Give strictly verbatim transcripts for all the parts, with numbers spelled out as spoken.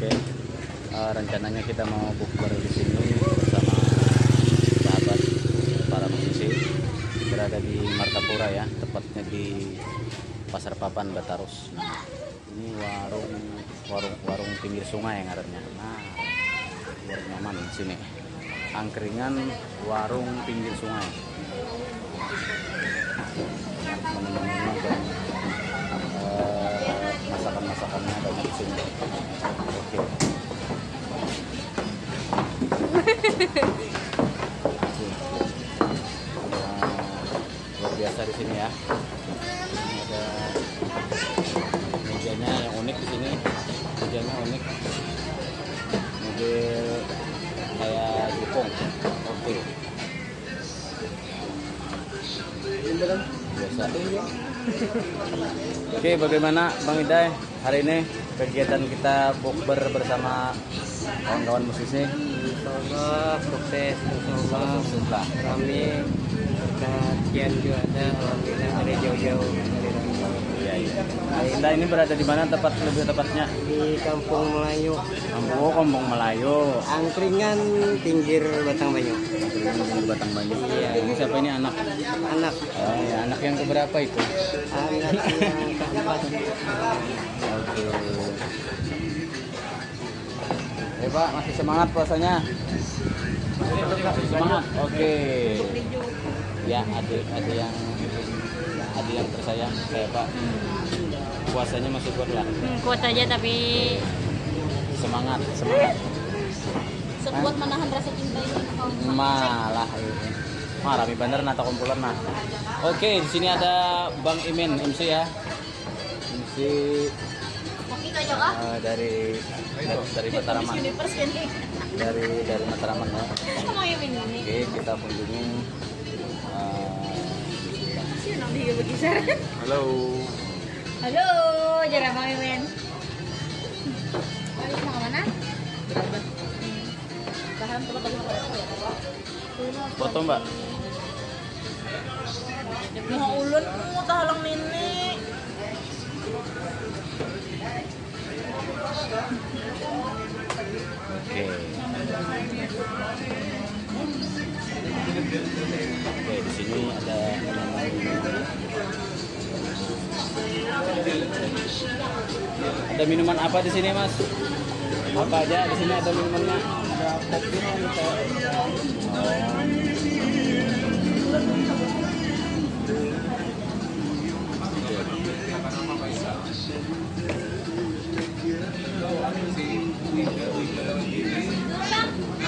Eh, rencananya kita mau bukber di sini bersama sahabat para musisi, berada di Martapura ya, tepatnya di Pasar Papan Batarus. Nah, ini warung warung warung pinggir sungai ngarannya. Nah, biar nyaman di sini. Angkringan warung pinggir sungai. Menu-menunya banyak. Eh, masakan-masakannya banyak di sini. Oke. Nah, luar biasa di sini ya. Ini ada mejanya yang unik di sini. Mejanya unik. Model kayak jukung. Oke. Biasa. Oke, bagaimana Bang Idai hari ini kegiatan kita bukber bersama kawan-kawan musisi? Insya Allah sukses, insya Allah. Sukses lah. Rame. Kita kian juga ada, alhamdulillah, dari jauh-jauh dari Rangkau. Iya, iya. Kita ini berada di mana, tepat, lebih tepatnya? Di Kampung Melayu. Kampung, oh, Kampung Melayu. Angkringan pinggir Batang Banyu. Angkringan pinggir Batang Banyu. Iya. Ini siapa ini, anak? Anak. Oh, ya, anak yang keberapa itu? Anak yang keempat. Oke. Ya, Pak, masih semangat puasanya? Masih semangat. Oke. Ya, adik, adik yang, adik yang tersayang, saya, Pak. Puasanya masih kuat lah. Hmm, kuat saja, tapi semangat, semangat. Sekuat menahan rasa cinta ini. Malah ini. Wah, rame bener nah, kumpulan nah. Oke, di sini ada Bang Imin, M C ya. M C, eh, dari, dari, dari Mataraman. Dari, dari Mataraman ya. Oke, kita kunjungi, eh, halo. Halo, jarang kami men. Mau ke mana? Paham, coba tadi mau ke mana? Foto, Mbak. Muha ulun, tahalang nini. Oke. Oke, di sini ada minuman. Ada minuman apa di sini, Mas? Apa aja di sini ada minumannya? Ada kopi, ada teh.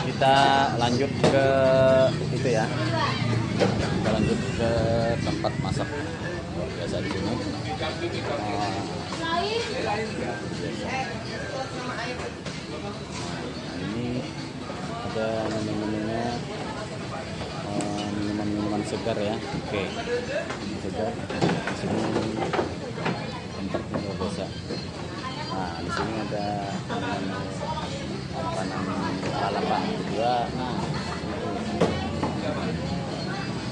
Kita lanjut ke itu ya. Kita lanjut ke tempat masak. Biasa di sini. Nah, ini ada menu-menunya, eh, minuman-minuman segar ya. Oke. Segar. Di sini tempatnya luar biasa. Nah, di sini ada makanan lalapan juga. Nah,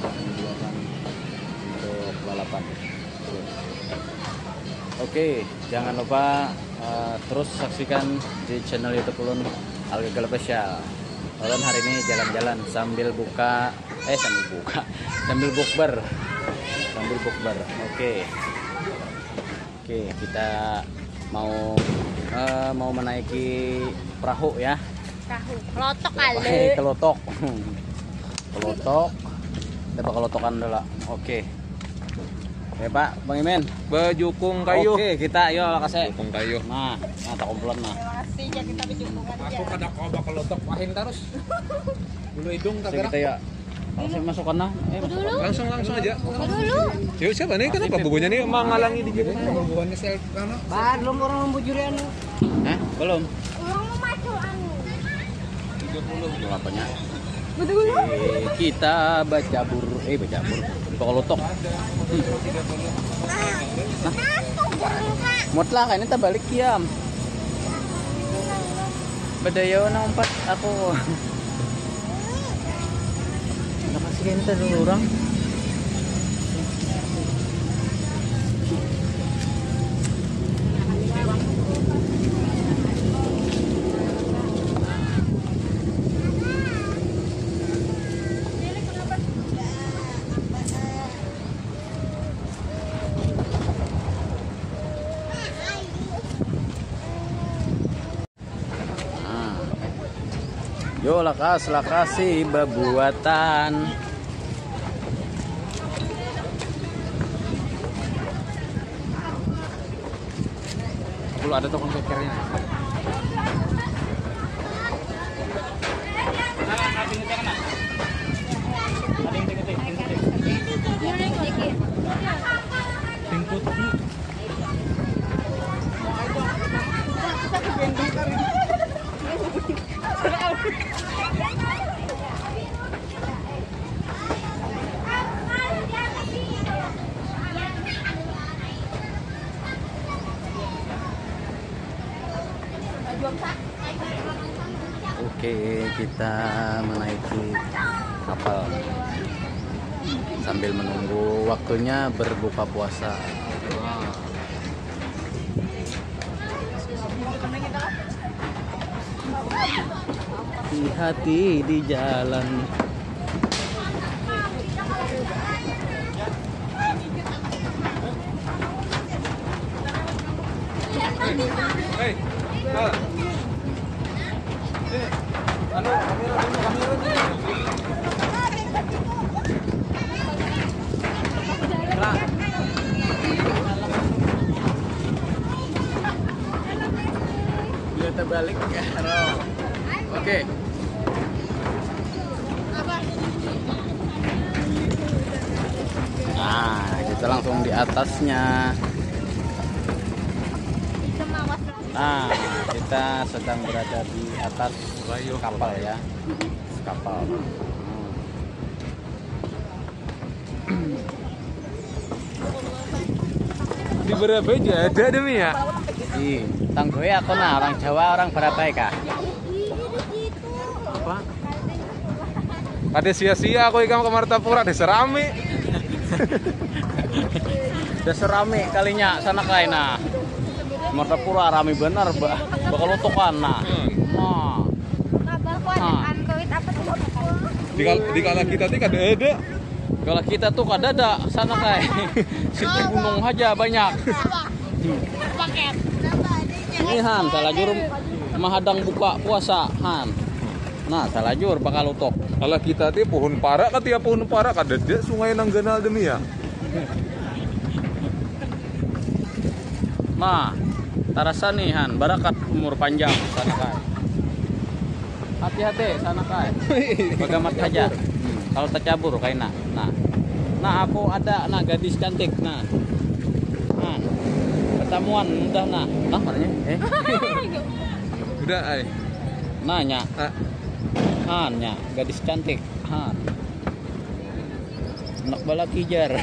ini untuk lalapan. Oke, jangan lupa, eh, terus saksikan di channel YouTube ulun, Alga Galapesya. Ulun hari ini jalan-jalan sambil buka, eh, sambil buka, sambil bukber, sambil bukber. Oke. Oke, kita mau, eh, mau menaiki perahu ya. Perahu. Kelotok kali. Kelotok. Kelotok. Kita bakal lotokan dulu. Oke. Ya, Pak, Bang Imin. Bejukung kayu. Oke, kita ayo lah kasih. Jukung kayu. Nah, nah, tak kumpulan nah. Terima kasih, jadi kita bejukung aja. Aku kada kau bakal lotok wahin terus. Bulu hidung tak gerak. Kita ya. Langsung masukkan nah. Eh, dulu. Langsung, langsung aja. Dulu. Yuk, siapa nih? Kenapa bubunya nih menghalangi di jalan? Bubuhannya sel, anu. Bah, belum orang membujuri anu. Hah? Belum. Orang memacu anu. Tiga puluh. Itu apanya? Betul. Eh, kita bacabur, eh, bacabur. Bakal lotok. Hmm. Nah. Muat lah, kayaknya terbalik kiam. Badayo nang empat aku. Ada kasih kayaknya tadi orang. Yo, lakas, lakasi babuatan. Kalau ada tukang kekernya. Oke, kita menaiki kapal sambil menunggu waktunya berbuka puasa. Hati-hati di jalan. Hei, Bal. Sini. Anu, kamera dulu, kamera dulu. Lah. Dia terbalik ya, Ro. Oke. Nah, kita langsung di atasnya. Nah, kita sedang berada di atas kapal ya. Kapal. Di Barabai aja ada demi ya. Ih, tanggoi aku nah, orang Jawa, orang Barabai kah? Apa? Ada sia-sia aku ikam ke Martapura, ada serami. Ada serami kalinya sana kaina. Martapura rami benar, Mbak. Bakal utukan nah. Nah. Kabar ku ada. Nah. Android apa tuh? Di kal-, di kala kita tuh kada ada. Kalau kita tuh kada ada sana kae. Siti gunung aja banyak. Paket. Ini Han, salajur mahadang buka puasa, Han. Nah, salajur bakal utuk. Kalau kita ti pohon para, katia pohon para, kada ada sungai nang ganal demi ya. Nah, tarasa nih Han, barakat umur panjang sana kae. Hati-hati sana kae. Bagamat saja. Hmm, kalau tercabur kaina. Nah. Nah, aku ada nah gadis cantik nah. Nah. Ketamuan mudah nah. Nah, mananya? Eh. Udah, ai. Nanya. Ah. Han, nya, gadis cantik. Han. Anak balaki jar.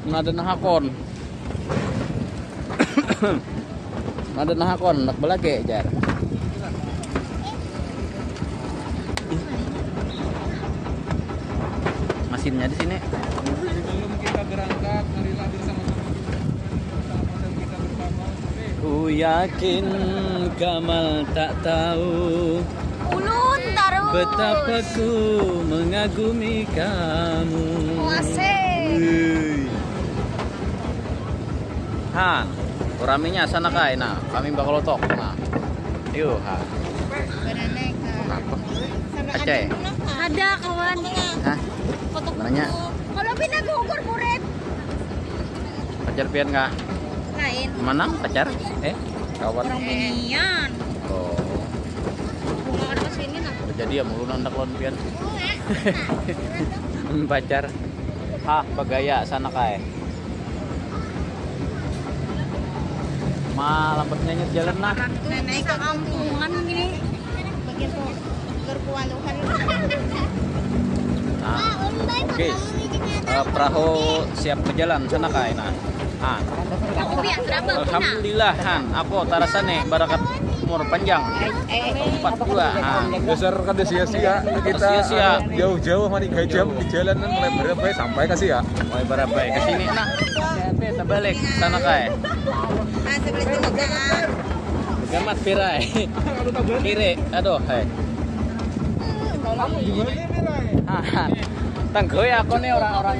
Nah, ada nah hakon. Ada nah hakon, handak balaki jar. Masinnya di sini. Sebelum kita berangkat, marilah bersama-sama kita berdoa dan kita berdoa. Ku yakin Kamal tak tahu Ulun tarus. Betapa ku mengagumi kamu. Asik. Wih. Han, uraminya sana kai. Nah, kami bakal otok. Nah. Yuk, ha. Banana ka. Apa? Aceh. Ada kawan. Hah? Foto nanya. Kalau pindah ke Bogor, murid. Pacar pian kah? Lain. Manang pacar? Eh, kawan. Orang binian. Oh. Bunga ada sini nah. Jadi ya mulu nang handak lawan pian. Pacar. Hah, bagaya sana kae. Ma, lambat nganyut jalan nah. Nenek ke kampungan gini. Bagian tuh. Nah, oke. Eh, perahu siap berjalan sana kai nah. Ah. Alhamdulillah Han, aku tarasa nih barakat umur panjang. Empat dua Han. Dasar kada sia-sia kita. Sia-sia. Jauh-jauh mani gajam di jalanan mulai berapa sampai kasih ya. Mulai berapa ke sini nah. Terbalik sana kai. Ah, sebelah sini kan. Gamat pirai. Kiri, aduh, hai. Haha. Tangguh ya aku nih orang-orang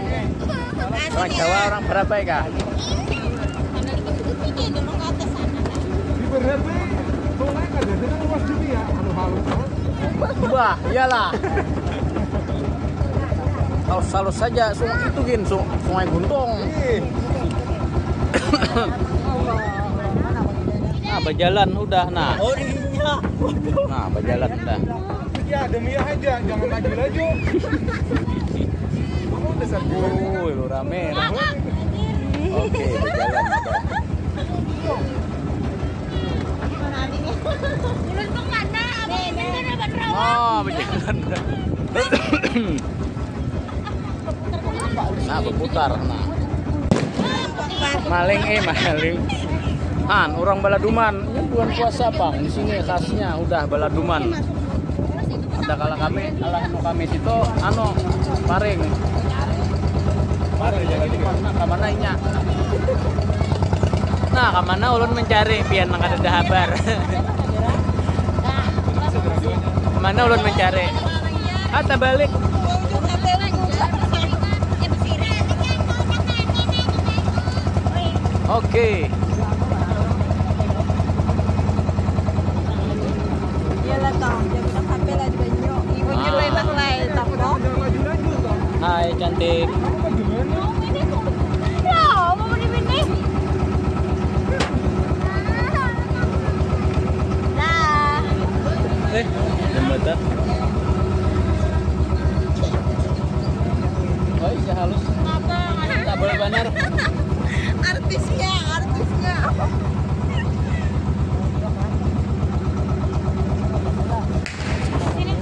orang Jawa, orang berapa ya kak? Di berapa? Mulai kada ada luas dunia, anu halus. Ah, iyalah. Halus-halus saja, sungai itu gin, sung- Sungai Guntung. Nah, berjalan udah, nah. Oh, iya. Nah, berjalan udah. Ya, demi aja, jangan laju-laju. Kamu udah satu. Woi, lu rame, nah. Oke, berjalan udah. Ulun tuh mana? Abang Imin tuh dapat rawan. Oh, berjalan. Nah, berputar, nah. Maling, eh, maling. Han, orang baladuman. Ini bulan puasa, Bang. Di sini khasnya udah baladuman. Ada kala kami, alah, anu, kami situ, anu, paring. Paring, jadi di mana, ke mana inya? Nah, ke mana ulun mencari pian nang kada ada habar? Ke mana ulun mencari? Ah, tabalik. Oke. Iyalah, tong, dia bilang H P lah di banyu. Ibu Ah. Jun lah, lah, lah, tong, dong. Hai, cantik. Ya, mau di sini. Dah. Eh, jembatan. Oh, iya, halus. Kenapa? Tak boleh banner. Artisnya, artisnya. Sini.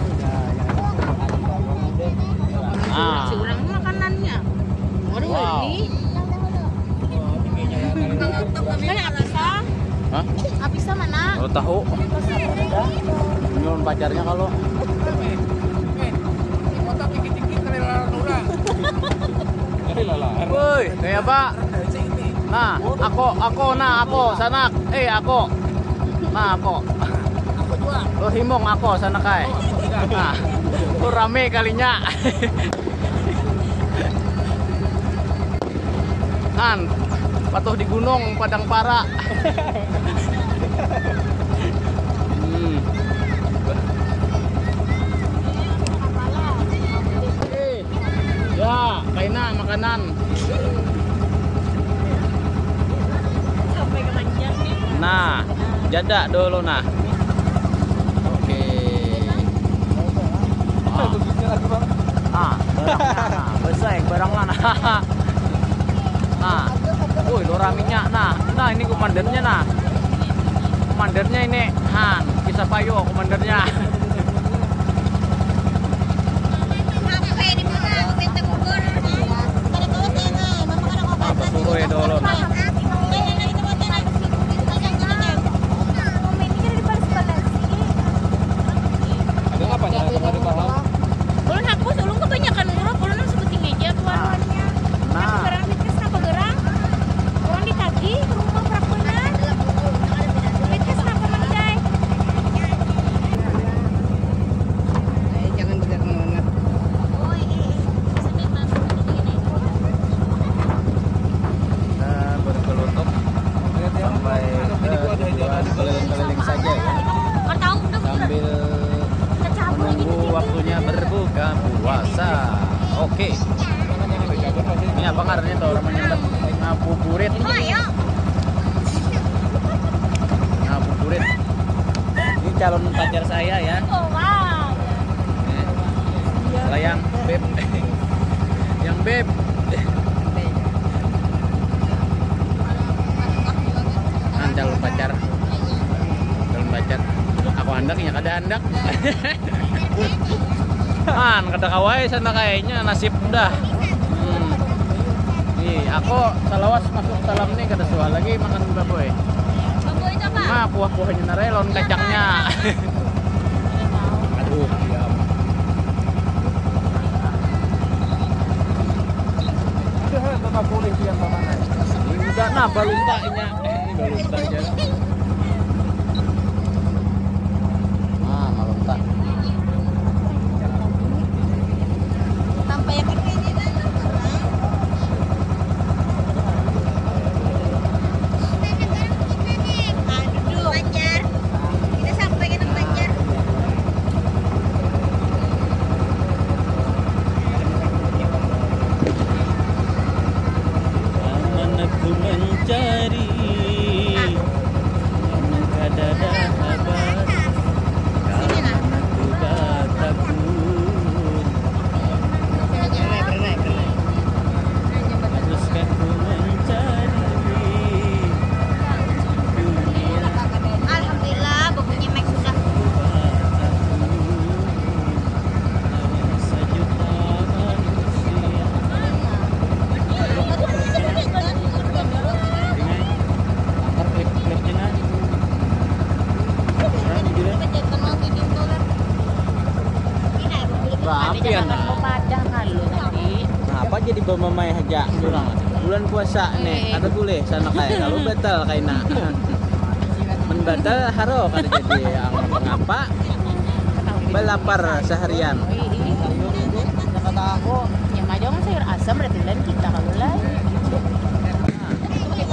Ah. Si orang makanannya. Waduh, Wow. Ini. Kan Apisa? Hah? Apisa mana? Kalau tahu. Ini lawan pacarnya kalau. Woi, kayak apa? Nah, aku, aku, nah, aku, sanak. Eh, aku. Nah, aku. Lu himung aku, sanak, kai. Nah, lu rame kalinya. Han, patuh di gunung, padang para. Hmm. Eh, ya, kaina makanan. Sampai ke Banjar nih. Nah, jada dulu, nah. Oke. Ah. Ah, barangnya, nah. Besar barangnya, nah. Nah. Woi, lurah minyak, nah. Nah, ini komandannya, nah. Komandannya ini, Han, kisah payo komandannya. Apa di mana? Minta bubur. Kada tahu saya, nah. Mama kada mau Ah, makan. Besurui dulu, nah. Ada apa nih? Ada apa di bawah? Ulun hapus, ulun kebanyakan huruf, ulun nang sebuting aja tuan. Nah. Nah. Apa gerang, Mitkes, apa gerang? Orang ditagih, rumah perakunan. Mitkes, apa mandai? Eh, jangan bergerak, Mama. Kita berkelompok sampai ke tujuan keliling-keliling saja ya. Sambil menunggu waktunya berbuka puasa. Oke. Ini apa ngarannya tuh namanya? Ngabuburit. Ngabuburit. Ini calon pacar saya ya. Oh, wow. Lah yang beb. Yang beb. Nah, calon pacar. Calon pacar. Aku handak ya, kada handak. Man, kada kawai sana kayaknya nasib dah. Hmm. Ih, aku salawas masuk salam nih kada suah lagi makan baboy. Baboy itu apa? Nah, kuah-kuahnya narai lawan kacangnya. Aduh, diam. Ada hal tetap boleh diam pamanai. Enggak, nah, balunta inya. Eh, balunta aja. Nah, balunta. Sampai yang ini dah, Banjar. Kita sampai ke Banjar. Pian. Jangan lupa padah malu tadi. Nah, apa jadi bamamai haja. Bulan puasa nih, eh, kada boleh sana kayak kalau batal kaina. Men batal haro kada jadi ngapa-ngapa. Balapar seharian. Ih, ih. Ya, mah jangan sayur asam, berarti lain kita kalau lain.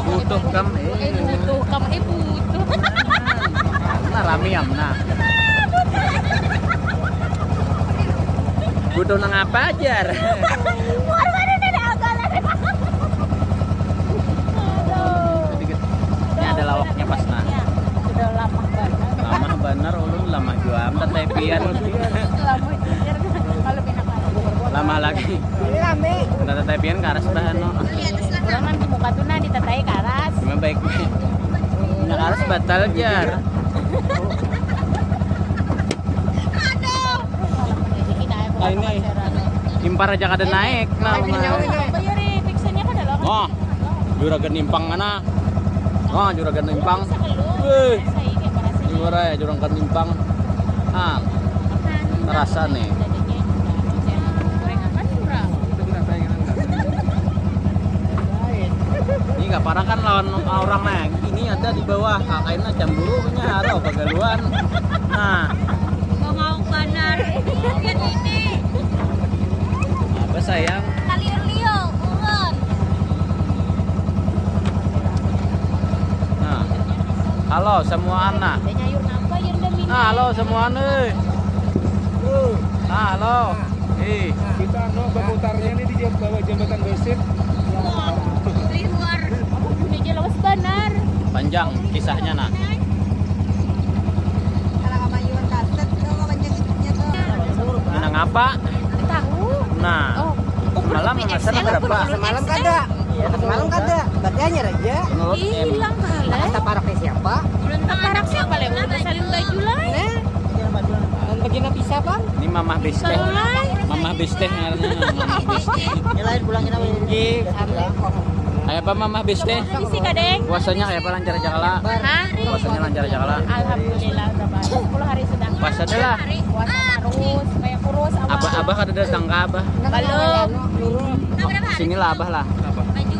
Butuh kam, eh. Eh, butuh kam, eh, butuh. Nah, ramiam, nah. Butuh nang apa, jar? Muar mana nih, agalan? Aduh. Sedikit. Ini ada lawaknya pas, nah. Sudah lama banget. Lama benar, ulun lama jua. Minta tepian. Lama jujur. Kalau pindah kampung. Lama lagi. Ini rame. Minta tepian karas bahan, no. Orang nanti buka tuh, nah, ditatai karas. Cuma baik. Minta karas batal, jar. Aduh. Nah, ini. Impar aja kada naik. Nah, ini. Bayar, eh, fixernya kada loh. Oh, juragan impang mana? Oh, juragan impang. Wih. Gimana ya, juragan impang? Ah, terasa nih. Ini gak parah kan lawan orang, nah, ini ada di bawah, nah, kainnya cemburunya, haro bagaluan. Nah. Mau mau banar. Mungkin ini. Apa, sayang? Kaliur liu, ulun. Nah. Halo semua anak. Ada nyayur napa, ya, udah minum. Nah, halo semua anak. Nah, halo. Ih. Kita, anu, berputarnya nih di jam-, bawah jembatan Gosip. Wah, liwar. Ini aja lawas banar. Panjang kisahnya, nah. Kalau kamayuan kaset tuh, kapan jangitnya tuh. Minang apa? Tahu. Nah. Oh. Semalam P S L ngasar berapa? Semalam kada. Ya, semalam kada. Berarti hanyar aja. Menurut Ih, M. Hilang kali. Taparaknya siapa? Taparak siapa, le? Udah salin baju lah. Nah. Dan bagi Nafisa, Bang? Ini Mamah Bisteh. Mamah Bisteh ngarannya, Mamah Bisteh. Ini lain pulang kita. Iya, assalamualaikum. Kayak apa, Mamah Bisteh? Isi, Kadeng. Puasanya kayak apa, lancar aja kala? Hah? Puasanya lancar aja kala? Alhamdulillah, udah baik. Sepuluh hari sudah. Puasa dah lah. Puasa terus, supaya kurus, abah. Abah, abah kada datang ke abah. Belum. Sinilah abah lah. Kenapa? Baju.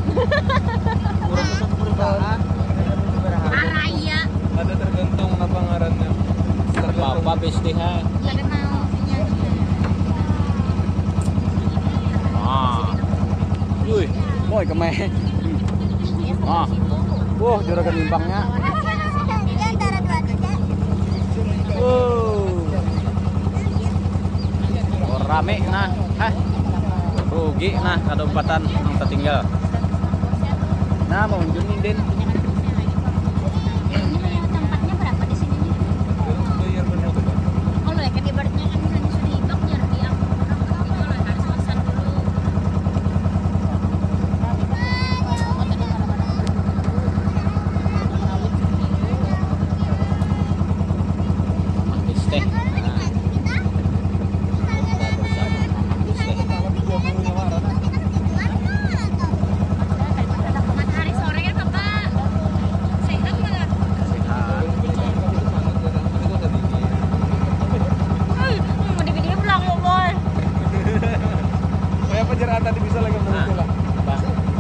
Kurang, kurang, kurang. Araya. Ada tergantung apa ngarannya. Tergantung. Apa-apa, besti, ha. Kada mau. Ah. Wih, boy, kemeh. Ah. Wah, juragan impangnya. Wow. Oh, rame nah. Hah. Rugi nah, kada umpatan nang tertinggal. Nah, mau unjun nih, Din. Ini tempatnya berapa di sini nih? Kalau ya kan ibaratnya kan misalnya sudah hibak, jar, di aku orang, kalau harus pesan dulu. Habis teh. Nah. Buka bersama. Habis teh. Matahari sore ya, Bapak. Sehat malah. Sehat. Hmm, mau di video pulang, mau, boy. Kayak apa, jar, tadi bisa lagi menurutku lah. Apa?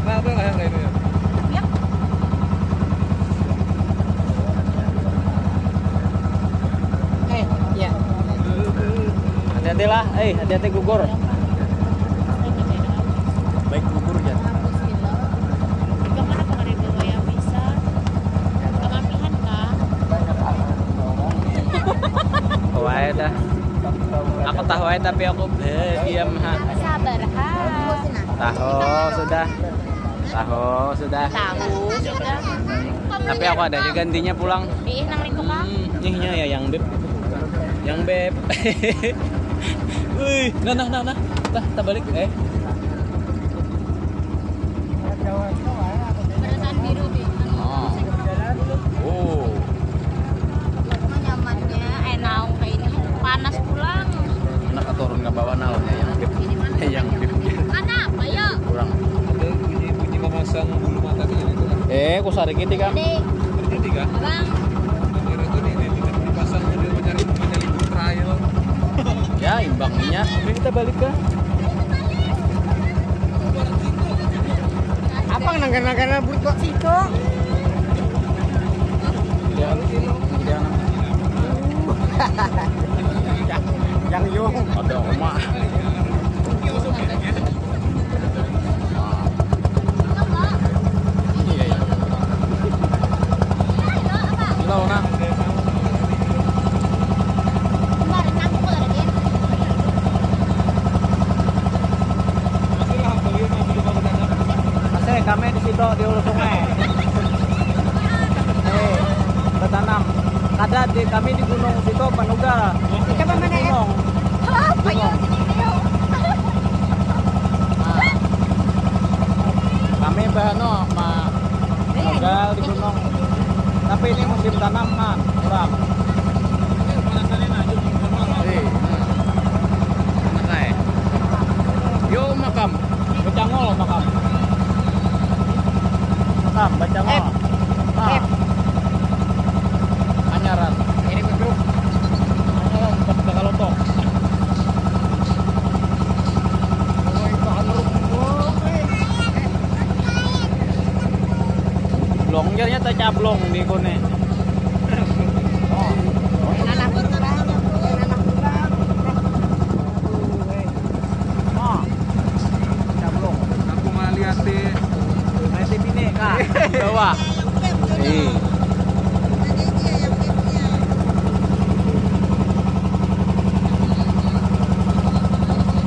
Nah, apa yang kayak ini ya? Ya. Eh, iya. Hati-hati lah, eh, hati-hati gugur. Baik gugur ya. Jangan apa kada bawa yang bisa. Kemampihan kah? Wae dah. Aku tahu aja tapi aku, eh, diam, ha. Sabar, ha. Tahu sudah. Tahu sudah. Tahu sudah. Tapi aku ada aja gantinya pulang. Ih, nang rindu kah? Hmm, ihnya ya yang beb. Yang beb. Wih, nah, nah, nah, nah. Tah, tah balik, eh. Perasaan biru, Bi. Oh. Oh. Nyamannya, eh, naung kayak ini. Panas pulang. Enak turun ke bawah, nah, yang beb. Yang beb. Mana apa, ya? Kurang. Ada bunyi-bunyi memasang bulu mata di sini tuh. Eh, ku sarikit, Kak. Dek. Terjadi kah? Abang. Akhirnya tuh nih, nih, nih, dipasang model mencari, mencari trial. Ya, imbangnya. Kita balik ke apa nang kena-kena burut kok situ? Yang, yang, yang yung. Ada oma. Iya, iya. Gila, Ona. Masih kami di situ di hulu sungai. Eh, bertanam. Kada di kami di gunung situ panugal. Coba mana ya? Gunung. Apa ya? Nah, kami bahano ma modal di gunung. Tapi ini musim tanam man, kurang. Hei, nah. Anak ai. Yo makam. Bacangol makam. Makam bacangol. Nah. Anyaran. Ini grup. Anyaran, bakal lotok. Blong jarnya tacablong di kone. Nanah kurang, nanah kurang. Oh, cablong. Aku mah lihat di Nanti bini kah? Bawah. Ih.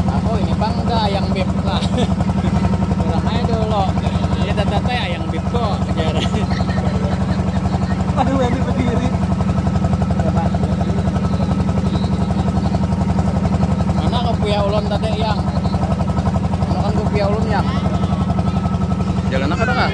Aku ini bang udah ayang beb lah. Kurang aja dulu. Ini tata teh ayang beb kok ajar. Aduh, ini berdiri. Mana kopiah ulun tadi yang? Mana kan kopiah ulun yang? Jalan apa dah?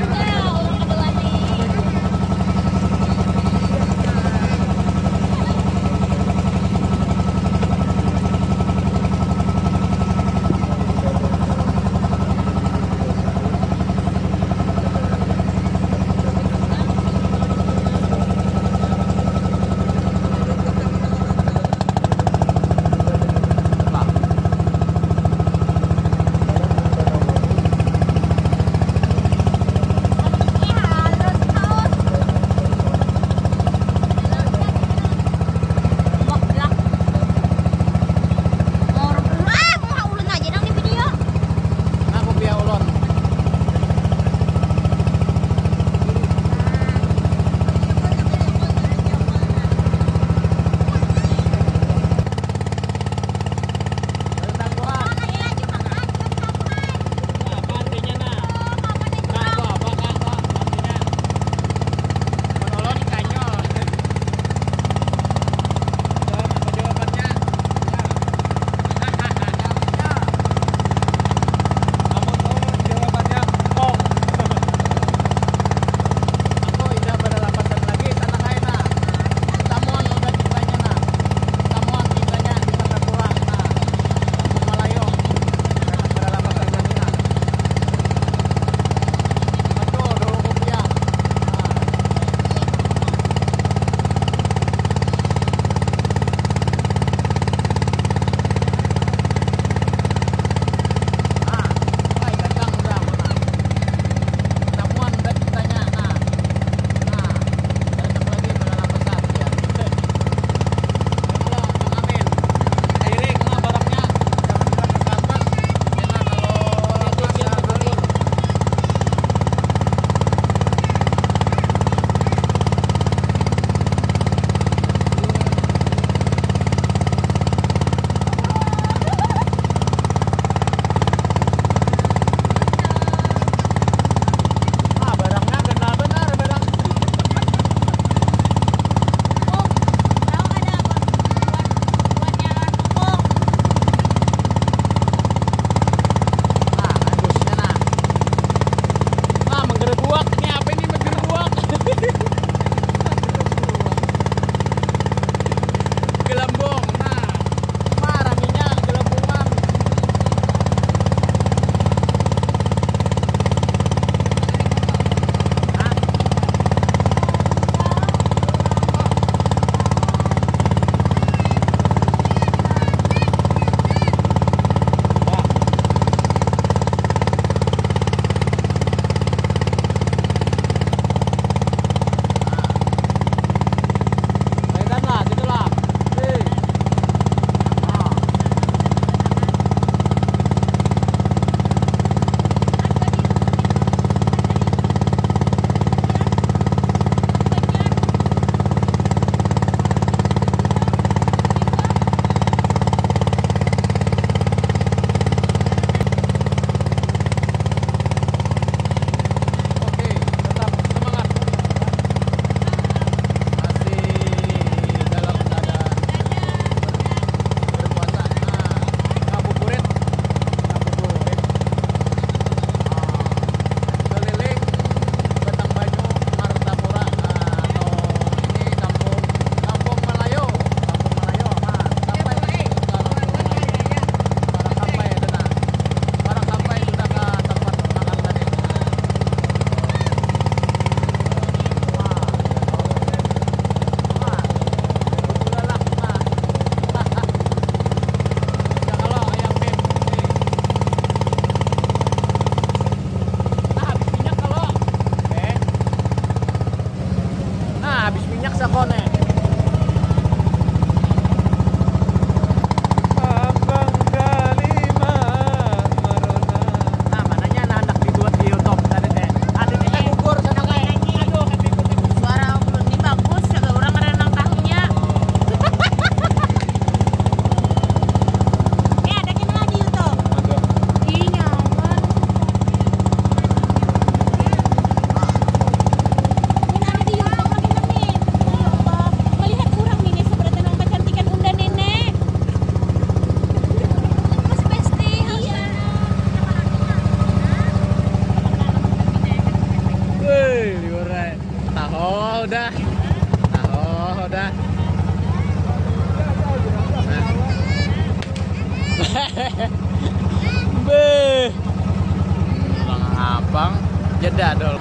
Dadol.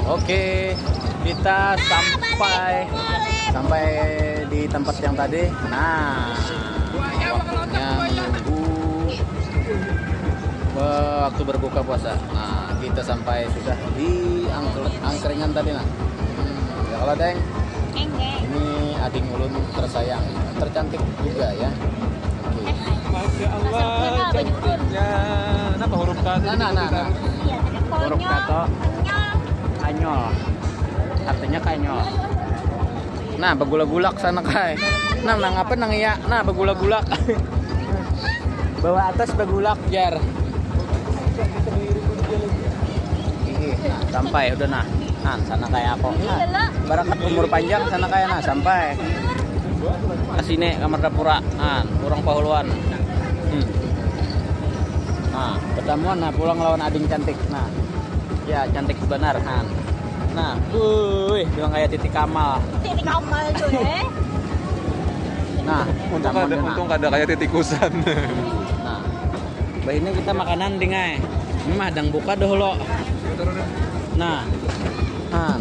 Oke, kita sampai sampai di tempat yang tadi. Nah, waktunya menunggu eh, waktu berbuka puasa. Nah, kita sampai sudah di angker- angkringan tadi nah. Hmm, ya kalau Deng, Enggak. Ini ading ulun tersayang, tercantik juga ya. Oke. Masya Allah, cantiknya. Kenapa huruf K tadi? Nah, nah, nah, nah. Iya, tapi Huruf konyol, kata. Konyol. Kanyol. Artinya kanyol. Nah, begulak-gulak sana kai. Nah, nang apa nang iya? Nah, begulak-gulak. Bawah atas begulak, jar. Ih, nah, sampai udah nah. Nah, sana kayak aku. Nah, barakat umur panjang sana kayak nah sampai. Ke sini kamar dapura. Nah, orang pahuluan. Hmm. Nah, pertemuan nah pulang lawan ading cantik. Nah. Ya, cantik benar, Han. Nah, wih, bilang kayak titik kamal. Titik kamal tuh, eh. Nah, Untung pertemuan ada, nah. Untung ada kayak titikusan. Nah, bah ini kita makanan ding ai. Ini mah hadang buka dahulu. Nah, nah,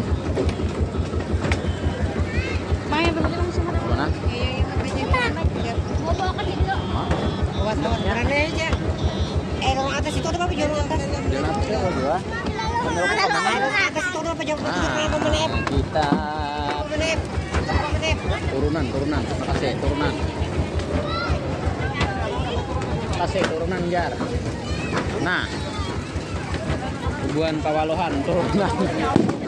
Main bener langsung ada. Mana? Iya, iya, iya. Mau bawa ke situ. Hah? Awas, awas, berani aja. Eh, ruang atas itu ada apa? Jual ruang atas. Di mana sih, apa dua? Ada apa? Ruang atas itu ada apa? Jual Nah, kita Menit. Menit. turunan, turunan. Makasih, turunan. Makasih, turunan, jar. Nah, bubuhan pawaluhan, turunan.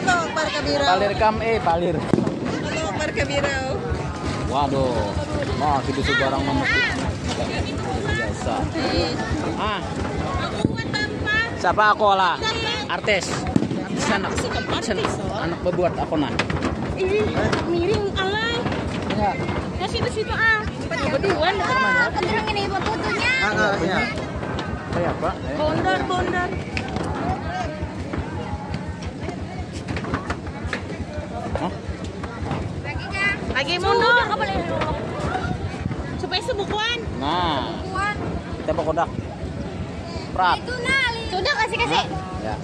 Tuh, Akbar Kabira. Palir kam, eh, palir. Tuh, Akbar Kabira. Waduh, wah, itu sebarang nomor biasa. Ah, siapa aku lah? Artis. Artis anak, artis anak, anak bebuat aku nah. Ih, miring alay. Ya. Ke situ-situ ah. Berduaan. Kenceng ini ibu putunya. Ah, ah, ya. Kayak apa? Eh? Bondar, bondar. Hah? Lagi mundur. Supaya sebukuan. Nah, Bukuan. kita bawa kodak. Prat. Itu nah. Sudah kasih kasih. Ya.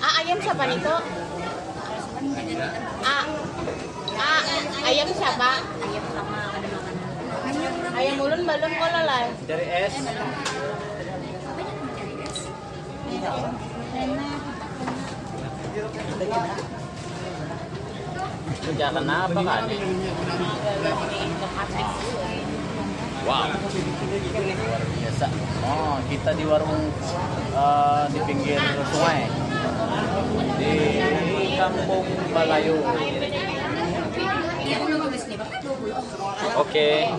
Ah, ayam siapa nih tuh? Ah, ah, ayam siapa? Ayam ulun balum kalau lah. Dari es. Ya kenapa kan? Wow, luar biasa. Oh, kita di warung eh, di pinggir sungai di Kampung Balayu. Oke,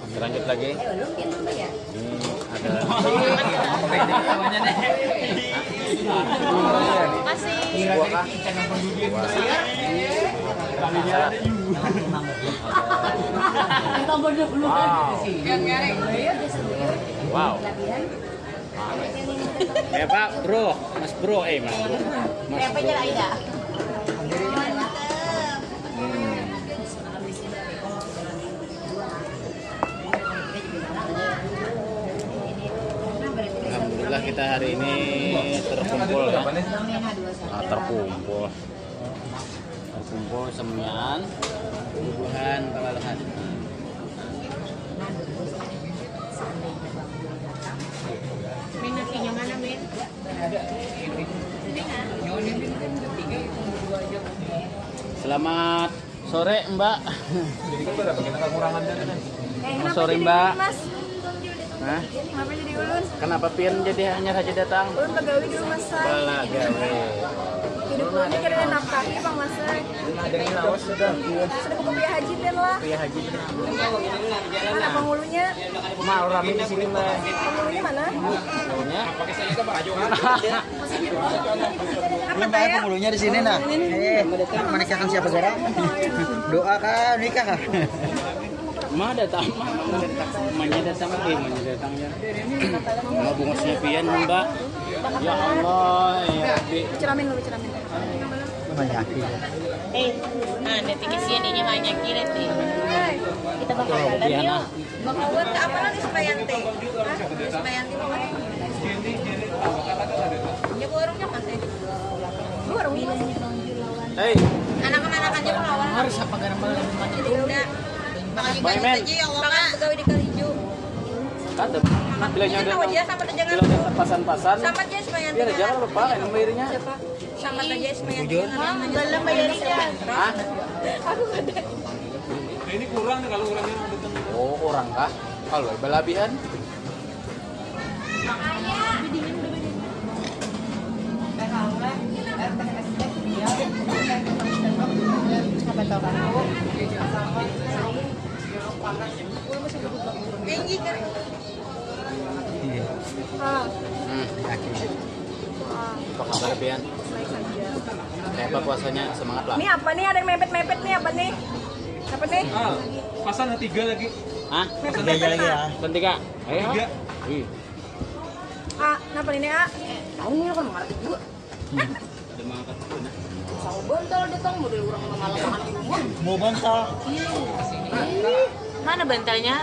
kita lanjut lagi. Ini ada Masih. buah kah? Wow. Wow. Ya Pak, Bro, Mas Bro, eh Mas Bro. Mas Siapa aja Aida? Alhamdulillah kita hari ini terkumpul ya. Ah, terkumpul. Terkumpul semuanya. Bubuhan pawaluhan. Min, nasinya mana, Min? Selamat sore Mbak. Jadi kan berapa kita kekurangannya kan? Eh, Sorry Mbak. Mas? Hah? Kenapa jadi ulun? Kenapa pian jadi hanya saja datang? Ulun bagawi dulu, Mas. Bala gawe. Hidup ulun ini kira nafkahi, Bang, Mas. Sudah buku biaya haji pian lah. Pria haji. Mana penghulunya? Mau rame di sini mah. Penghulunya mana? Pokoknya Apa daya? Penghulunya di sini nah. Eh, Maniskan siapa saja? Doa kah nikah kah? Ma datang, ma datang, manya datang, eh manya datang ya. Mau bungusnya pian Mbak. Ya Allah, ya Rabbi. Ceramin dulu, ceramin. Banyak. Nah, nanti kesian ini banyak kiri nih. Kita bakal jalan yuk. Bakal buat ke apa lagi supaya nanti? Hah? Supaya nanti bakal ya warungnya kan teh. Warungnya. Hei. Anak-anak aja melawan. Harus apa garam lagi mati? Udah. Makan juga aja ya Allah. Makan pegawai di Kalijo. Kada. Bilanya udah. Tahu aja sama aja. Bila udah pasan-pasan. Sama aja supaya nanti. Iya, jangan lupa yang bayarnya. Siapa? Sama aja semuanya. Bujur. Dalam bayarnya. Hah? Aku ada. Nah, ini kurang nih kalau kurangnya ada tengah. Oh, kurang kah? Kalau balabihan. Apa tau kan? Tinggi kan? Iya. Ah. Hmm, yakin. Ah. Apa kabar, Pian? Baik saja. Kayak apa puasanya? Semangat lah. Ini apa nih? Ada yang mepet-mepet nih, apa nih? Apa nih? Ah, pasan tiga lagi. Hah? Mepet-mepet lagi nah. Ya. Pesan tiga. Ayo. Tiga. Ih. Ah, kenapa ini, ah? Tahu nih, kan marah juga. Ada mangkat tu nah. Sama bantal datang, model orang memalang-malang di rumah. Mau bantal. Ih, mana bantalnya?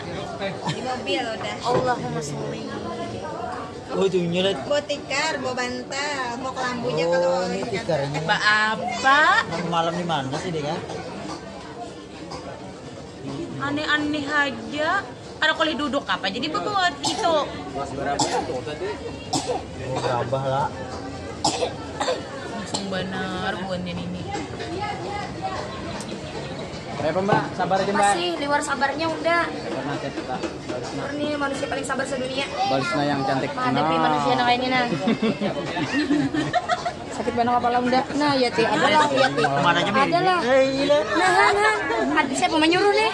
Di mobil udah. Allahumma sholli. Oh, itu nyulit. Mau tikar, mau bantal, mau kelambunya. Oh, kalau ini tikarnya. Ba apa? Malam di mana sih, Dek, ya? Aneh-aneh aja. Kada boleh duduk apa jadi bebuat itu. Mas berapa tuh tadi? Oh, berambah lah. Langsung benar buannya ini. Kenapa, Mbak? Sabar aja, Mbak. Masih liwar sabarnya, Unda. Sabar aja, Mbak. Ini manusia paling sabar sedunia. Balisnya yang cantik. Menghadapi manusia nang ini nah. Sakit banget kepala Unda. Nah, ya ti, adalah ya ti. Adalah. Eh, iya. Nah, nah, nah. Siapa menyuruh nih?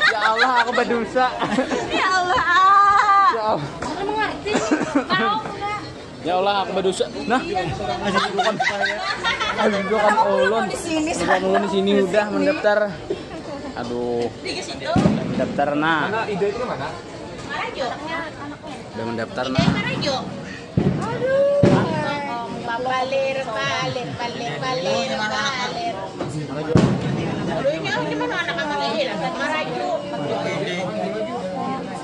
Ya Allah, aku berdosa. Ya Allah. Ya Allah. Aku mengerti. Tahu Unda. Ya Allah, aku berdosa. Nah, aduh, bukan ulun. Di sini. Bukan ulun di sini udah mendaftar. Aduh. Mendaftar nah. Mana Ida itu mana? Marajo. Udah mendaftar nah. Marajo. Aduh. Palir, palir, palir, palir, palir. Dulunya di mana anak abang ini lah, Marajo.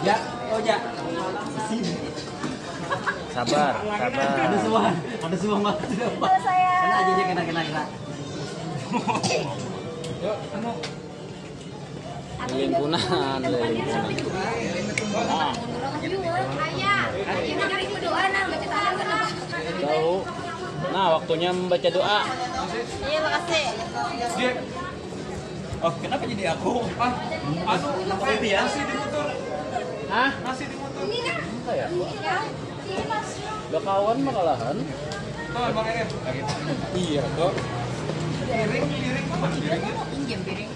Ya, oh ya. Sabar, sabar. Ada semua, ada semua mas. Halo, sayang. Kena aja, kena, kena, kena. Yuk, anu. Lingkunan, lingkunan. Nah. Tahu. Nah, waktunya membaca doa. Iya, makasih. Oh, kenapa jadi aku? Ah, anu, nasi di motor. Hah? Nasi di motor. Ini kan? Apa ya? Udah kawan mah kalahan. Tuh, Bang Erif. Iya, tuh. Piring, piring, mana piring? Pinjam piring.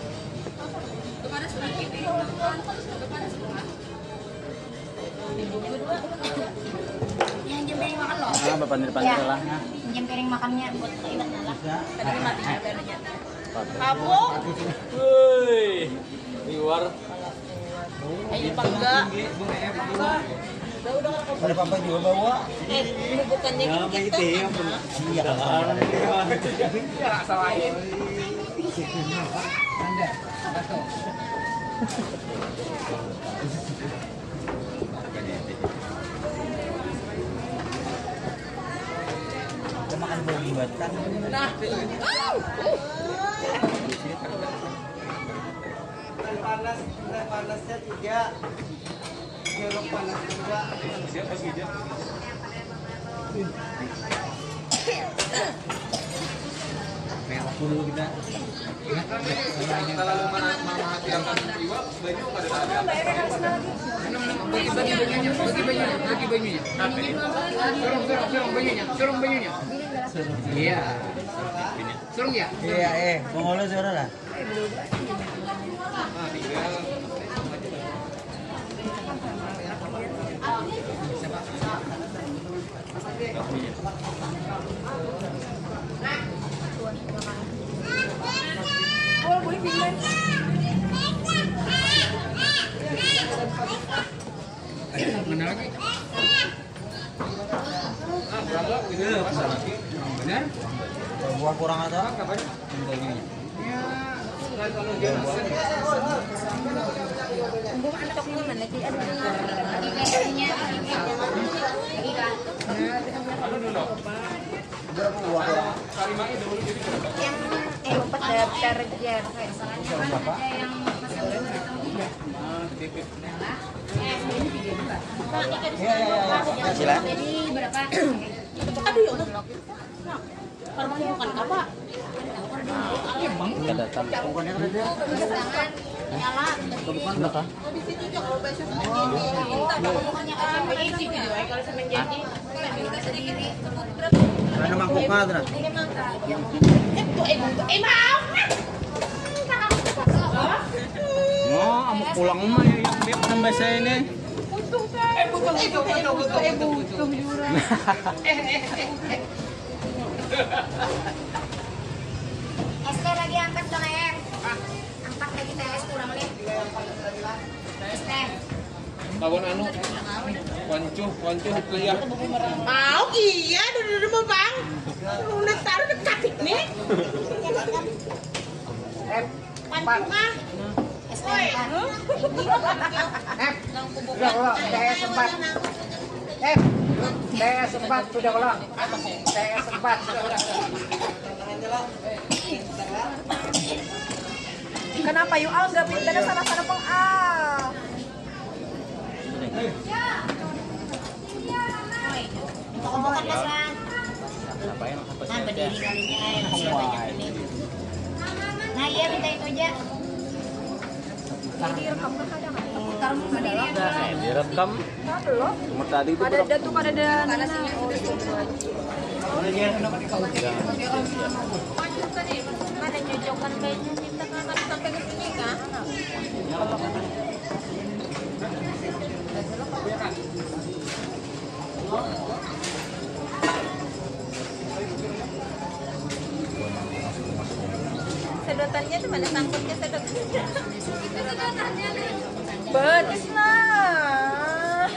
Tuh, ada sedikit piring. Tuh, ada setengah. Yang pinjam piring makan loh. Ah, bapak di depan. Ya. Lah. Pinjam piring makannya buat Kak Iwan lah. Tadi mati juga. Kamu? Woi, liwar. Ayo, pangga. Ada apa juga bawa? Eh, bukannya ya, gitu. Iya, salah. Anda, Bato. Kita makan buah liwat kan? Nah. Teh panas, teh panasnya tiga. Jeruk panas juga. Merah dulu kita. Kalau mana mama hati akan iwak, banyu kada ada. Bagi, bagi banyunya, bagi banyunya, bagi banyunya. Surung, surung, surung banyunya, surung banyunya. Iya. Surung ya? Iya, eh, pengurus suara lah. Mana lagi? Ah, berapa? Benar? Buah kurang atau? Untuk mana sih? Aduh. Yang, eh, lupa daftar jar. Sila. Aduh, ya Allah. Nah, baru bukan apa? Kada datang. Nyala. Kenapa? Mana mangkuknya, Tra? Nah, amu pulang mah ya, yang beb nambah saya ini. Es teh lagi angkat dong, Em. Angkat lagi teh es kurang nih. Es teh. Lawan anu, wancuh, wancuh itu ya. Mau iya, dulu dulu mau bang. Udah taruh dekat nih. Pantu mah. Woi. Eh, sudah kalau T S empat. Eh, T S empat sudah kalau. T S empat sudah kalau. Kenapa you all gak pindah sana sana peng ah? Nah, berdiri kalinya, eh, masih banyak ini. Nah, iya, minta itu aja. Ini direkam kan ada nggak? Putar mulu berdiri. Direkam. Belum. Cuma tadi itu ada, ada tuh, ada, ada. Ada jojokan bajunya. Sedotannya tuh mana sangkutnya sedotannya? Betis lah.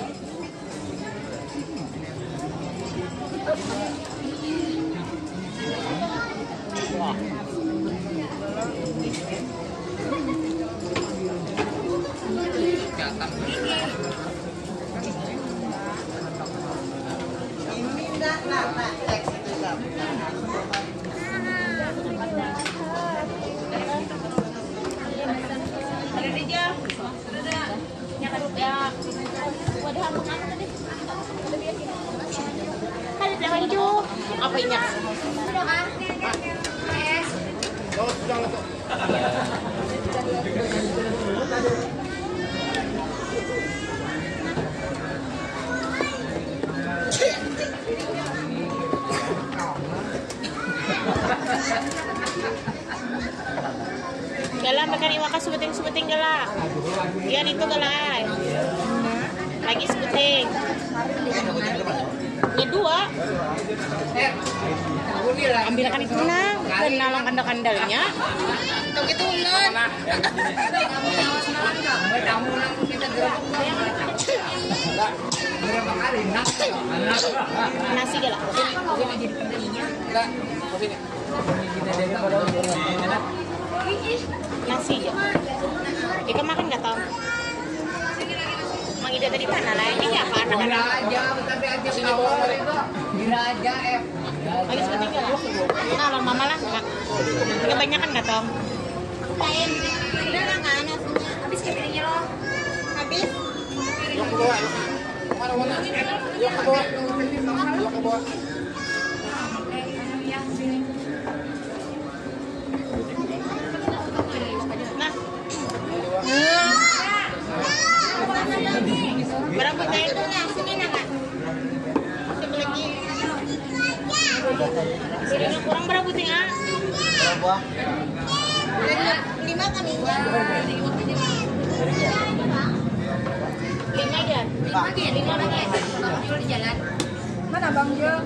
Apa ini? Gala makan iwaka sebuting-sebuting gala. Iya, itu gala ai. Lagi sebuting. Ini dua. Ambilkan itu nah, dan nalang kandal-kandalnya. Tuh gitu ulun. Nasi gala. Nasi ja. Ikam makan gak tau? Mang Ida tadi mana lah? Ini apa anak-anak? Gila aja, tapi aja kawan. Gila aja, eh. Lagi sebentar ya. Nah, lo mama lah. Kebanyakan gak tau? Lain. Udah lah, kan, nasinya. Habis ke piringnya lo. Habis. Yuk, ke bawah, yuk. Mana, mana? Yuk, ke bawah. Yuk, ke bawah. Nah. Berapa teh? Sini, Nang, ah. Sini lagi. Sini kurang berapa teh, ah? Berapa? Lima kami. Lima aja. Lima aja. Lima aja. Jual di jalan. Mana Bang Jo?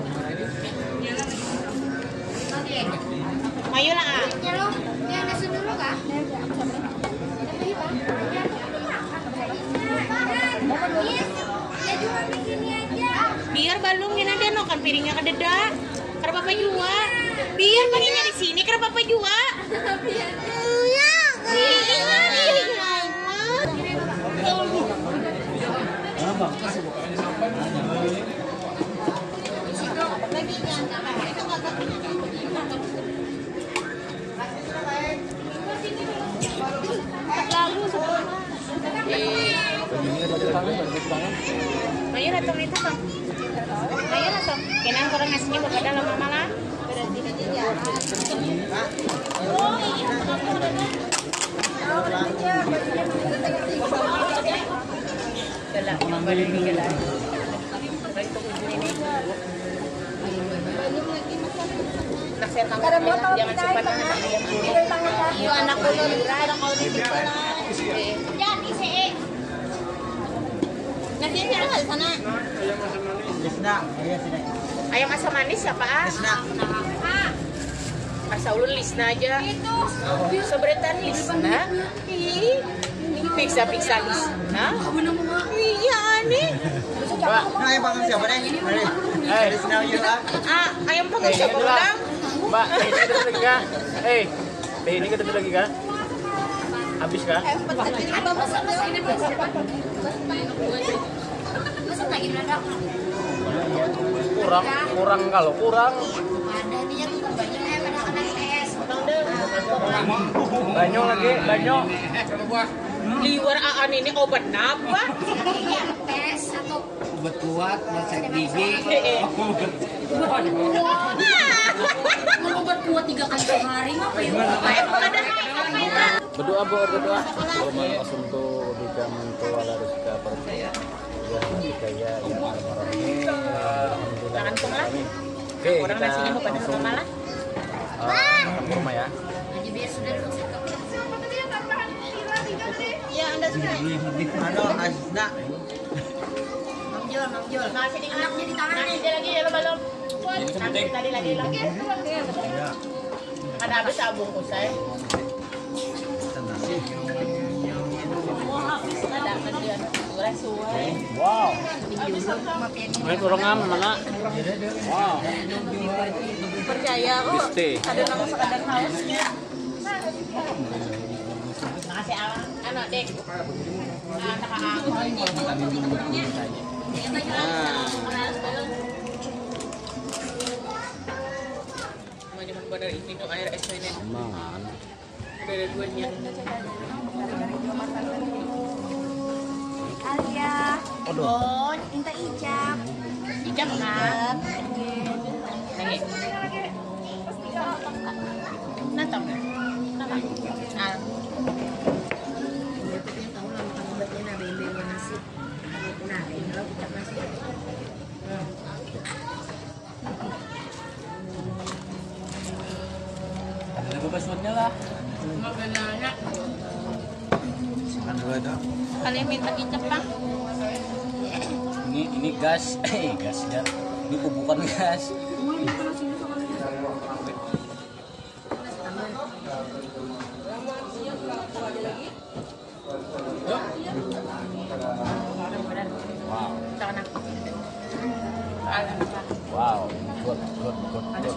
Ayo lah, ah. Ya, lo, yang nasi dulu kah? Biar balum, ini ada no kan piringnya kadeda. Kada apa-apa jua. Biar pakainya di sini, kada apa-apa jua. Iya, iya. Ayo datang itu, Bang. Ayo datang. Kena orang ngasihnya berbeda lah, Mama lah. Galak, yang badan ini galak. Baik, tunggu dulu ini. Nak saya tangan, jangan simpan tangan. Iya, anak ulun. Jangan isi, eh. Nasinya ada di sana. Lisna, ayo sini. Ayam asam manis siapa, ah? Lisna. Asa ulun Lisna aja. Itu. Seberetan Lisna. Ih, ini piksa-piksa Lisna. Iya, nih. Nah, yang panggil siapa nih? Mari. Lisna, yuk, ah. Ah, ayam panggang siapa, Bang? Mbak, ini kita lagi kah? Eh, teh ini kita lagi kah? Habis kah? Apa masa masa ini masa Kurang, kurang kalau kurang. Ada nih yang banyak eh pada anak S. Banyak lagi, banyak. Liwar Aan ini obat apa? Tes atau Obat kuat, resep gigi. Kalau obat kuat tiga kali sehari mah apa ya? Berdoa, Bu, berdoa. Allahumma asumtu wa bika mintu wa la rizqa parjaya. Ya, kaya ya. Alhamdulillah. Langsung lah. Oke, Orang kita nasinya bukan langsung sama lah. eh, ke rumah ya. Jadi biar sudah dikasih ke Iya, anda sudah. Anu, Lisna. Mang Jul, Mang Jul. Nasi di Anak jadi tangan nasi nih. Dia lagi ya, belum. Nasi tadi lagi lagi. Ada habis sabung usai. Ada kerjaan sudah suai. Wow. Ini orang mana? Wow. Percaya kok. Biste. Ada nama sekadar hausnya. Nasi alam, anu dek. Ah, tak ah. Mau cuman buat dari itu air es ini. Aman. Udah ada duanya. Alia, Ebon, minta ijab. Ijab kan? Lagi. Nah, tau. Nah, ah. Tahu lah makan obatnya nah bembe nasi. Nah, ini lo kita kasih. Ada bebas buatnya lah. Makanannya Makan dulu itu. Kalian minta kicap, Bang? Ini ini gas, eh gas ya. Ini pupukan gas. Wow. Sana. Wow. Good, good, good, good.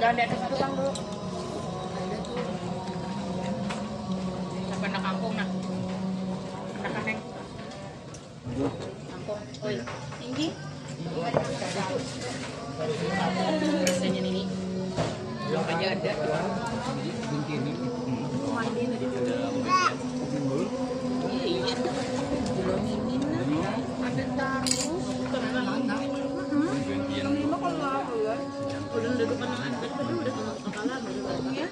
Jangan di atas itu, Bang, dulu. Apa nak kangkung, nak? Nak kaneng. Kangkung. Oi, tinggi. Rasanya ini. Belum aja ada. Iya, iya. Belum ini, nah. Ada tahu. Bukan memang ini. Yang lima kalau lama ya. Udah duduk kan ada, tapi udah sama kepala, udah. Ya.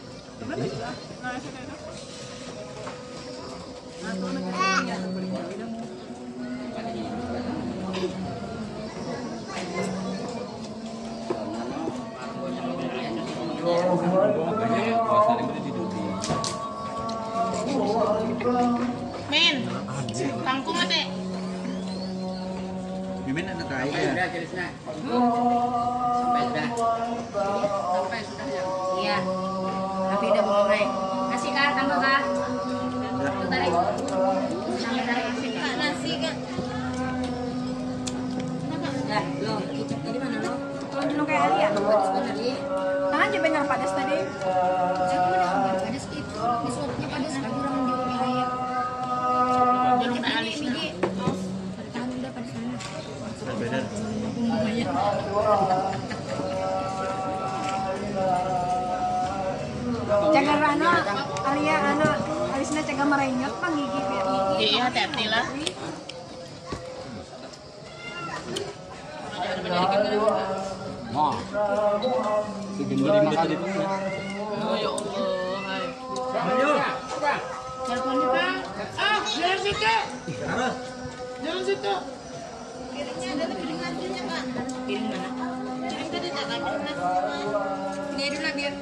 Men, kangkung ate. Mimin ada tai ya? Sampai dah. Sampai sudah ya. Iya. Tapi udah mau naik. Kasih kah, tambah kah? Tuh, tarik. Tambah, tarik. Nasi kak. Merenyot mah gigi biar gigi. Iya, hati-hati lah. Nah, si Bimbo dimakan. Oh ya Allah, hai. Teleponnya, Bang. Ah, jangan situ. Jangan situ. Piring mana? Piring tadi tak ada, Mas. Ini dulu lah, biar.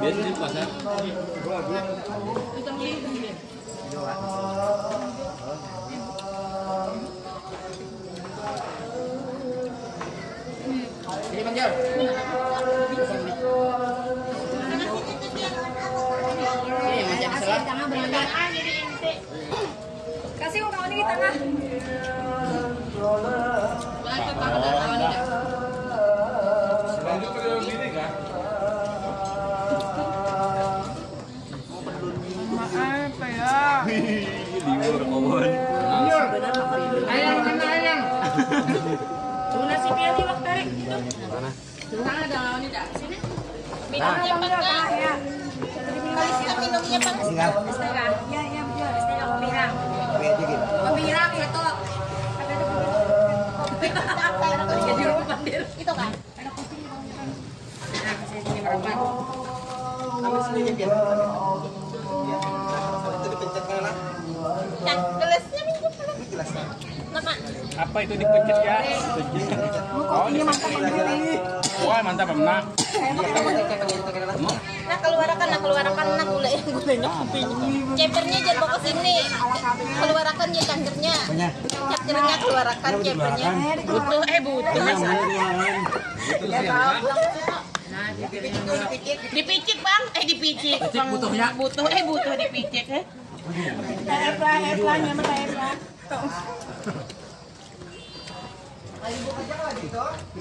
Biar sini pasar. Ini, Bang Jal. Ini, Mas Jal, salam. Kasih ungkapan di tengah. Maaf ya. Liur kawan. Ayang, mana ayang? Tuna si Pian iwak tarik gitu. Mana? Tuna ada lawan tidak? Sini. Minumnya apa enggak? Ya. Minumnya apa? Setengah. Ya, ya, betul. Setengah kopi hitam. Kopi aja gitu. Kopi hitam ya, toh. Kopi hitam. Jadi lupa, Dir. Itu kan? Ada kopi hitam. Nah, saya sini berapa? Habis ini ya, Pian. Itu dipencet kan, lah? Nah, gelasnya minjem. Ini gelasnya. Apa itu dipencet ya? Oh, ini mantap ya. Wah, mantap, Nak. Nah, keluarakan, nah, keluarakan, nah, gula, gulanya, kopinya. Cepernya jangan bawa ke sini. Keluarakan ya cangkirnya. Cangkirnya keluarakan, cepernya. Butuh, eh, butuh. Dipicik, Bang. Eh, dipicik. Butuhnya. Butuh, eh, butuh dipicik, eh. Taep lah, taep lah, nyamar taep lah.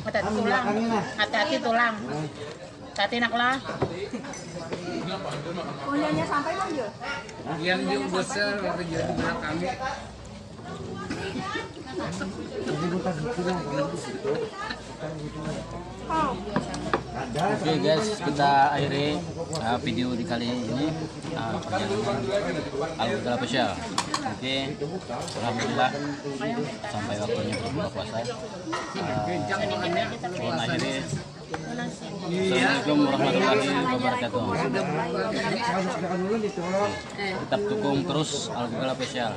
Hati-hati tulang. Hati-hati tulang. Hati-hati nak lah. Punyanya sampai, Bang Jul? Yang di besar, waktu jadi berat kami. Oke guys, kita akhiri uh, video di kali ini uh, perjalanan Al Gala Special. Oke, alhamdulillah sampai waktunya berbuka puasa. Uh, akhiri. Assalamualaikum warahmatullahi wabarakatuh. Tetap dukung terus Al Gala Special.